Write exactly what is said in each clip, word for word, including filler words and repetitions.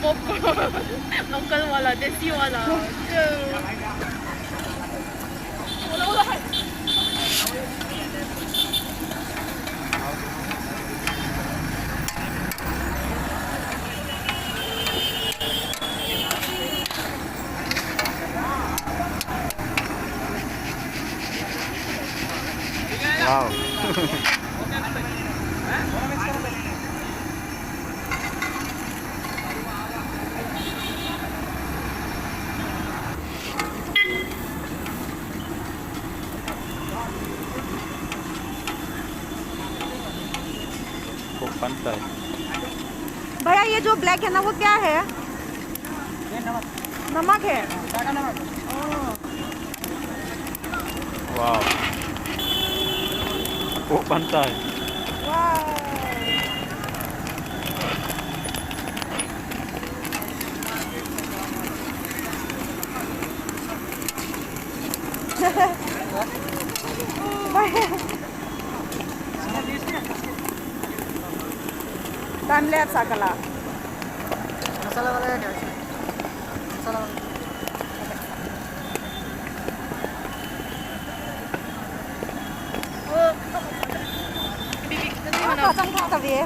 Local wala, desi wala. Wow. Coke बनता है। भैया, ये जो ब्लैक है ना, वो क्या है? ये नमक। नमक है? सादा नमक। ओह। Wow. Coke बनता है। Wow. Time lapse akala. मसाला वाला है क्या इसमें? मसाला वाला। Oh, kachang tha tave.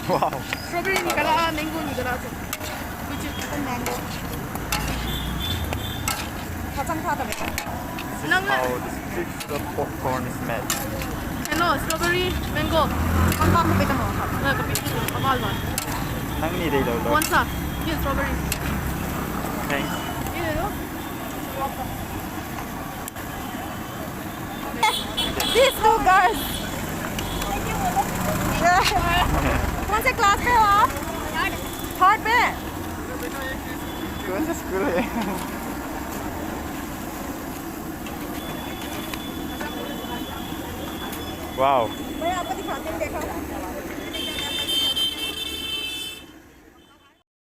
Wow. Strawberry ni kala, mango ni kala. Which is mango. Kachang tha tave. This is how the street food popcorn is made. Hello, strawberry, mango. Kang kang kape tamo. Na kape tamo. Amal man. Nangni dei lou lou. One sa. Yes, strawberry. Thanks. Yes, hello. These two girls. कौन से क्लास में हो आप? थर्ड में? कौन सा स्कूल है? Wow. मैं आपको दिखाती हूँ, देखो।